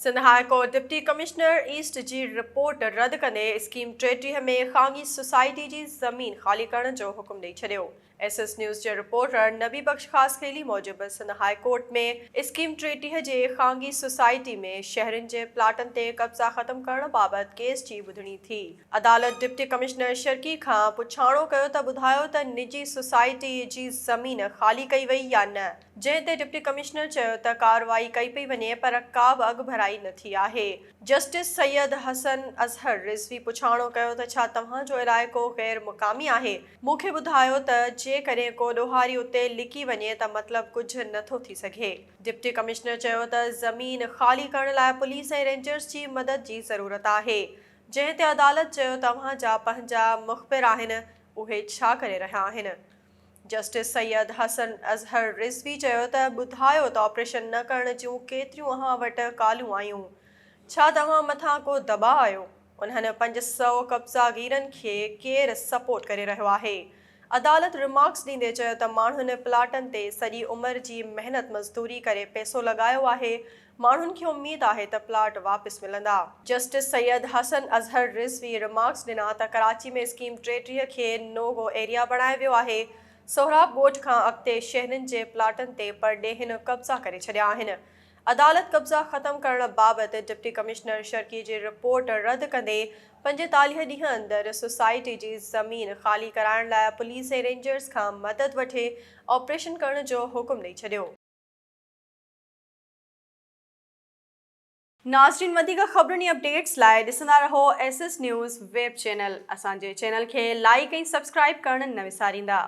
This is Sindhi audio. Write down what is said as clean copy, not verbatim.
Sindh high court deputy commissioner east جي رپورٽ رد ڪندي اسڪيم 33 ۾ خانگي سوسائٽي جي زمين خالي ڪرڻ جو حڪم ڏئي ڇڏيو. ايس ايس نيوز جي رپورٽر نبي بخش خاصخيلي موجب سنڌ هاء ڪورٽ ۾ اسڪيم 33 جي خانگي سوسائٽي ۾ شهرين جي پلاٽن تي قبضا ختم ڪرڻ بابت ڪيس جي ٻڌڻي ٿي. عدالت ڊپٽي ڪمشنر شرقي کان پڇاڻو ڪيو ته ٻڌايو ته نجي سوسائٽي جي زمين خالي ڪئي وئي يا نه؟ جنهن تي ڊپٽي ڪمشنر چيو ته ڪارروائي ڪئي پئي وڃي پر ڪا به اڳڀرائي نه ٿي آهي. جسٽس سيد حسن اظهر رضوي پڇاڻو ڪيو ته ڇا توهان جو علائقو غير مقامي آهي؟ مون کي ٻڌايو ته جيڪڏهن ڪو ڏوهاري اتي لڪي وڃي ته مطلب ڪجهه نه ٿو ٿي سگهي. ڊپٽي ڪمشنر چيو ته زمين خالي ڪرڻ لاء پوليس ۽ رينجرز جي مدد جي ضرورت آهي. جنهن تي عدالت چيو ته اوهان جا پنهنجا مخبر آهن اهي ڇا ڪري رهيا آهن؟ جسٽس سيد حسن اظهر رضوي چيو ته ٻڌايو ته آپريشن نه ڪرڻ جون ڪيتريون اوهان وٽ ڪالون آيون؟ ڇا توهان مٿان ڪو دٻاء آيو؟ انهن 500 قبضا گيرن کي ڪير سپورٽ ڪري رهيو آهي؟ عدالت ريمارڪس ڏيندي چيو ته ماڻهن پلاٽن تي سڄي عمر جي محنت مزدوري ڪري پئسو لڳايو آهي، ماڻهن کي اميد آهي ته پلاٽ واپس ملندا. جسٽس سيد حسن اظهر رضوي ريمارڪس ڏنا ته ڪراچي ۾ اسڪيم 33 کي نو گو ايريا بڻايو ويو آهي، سهراب ڳوٺ کان اڳتي شهرين جي پلاٽن تي پرڏيهين قبضا ڪري ڇڏيا آهن. عدالت قبضا ختم ڪرڻ بابت ڊپٽي ڪمشنر شرقي جي رپورٽ رد ڪندي 45 ڏينهن اندر سوسائٽي جي زمين خالي ڪرائڻ لاء پوليس ۽ رينجرز کان مدد وٺي آپريشن ڪرڻ جو حڪم ڏئي ڇڏيو. ناظرين وڌيڪ خبرن ۽ اپڊيٽس لاء ڏسندا رهو S S news web channel اسان جي چينل کي لائيڪ ۽ سبسڪرائيب ڪرڻ نه وساريندا.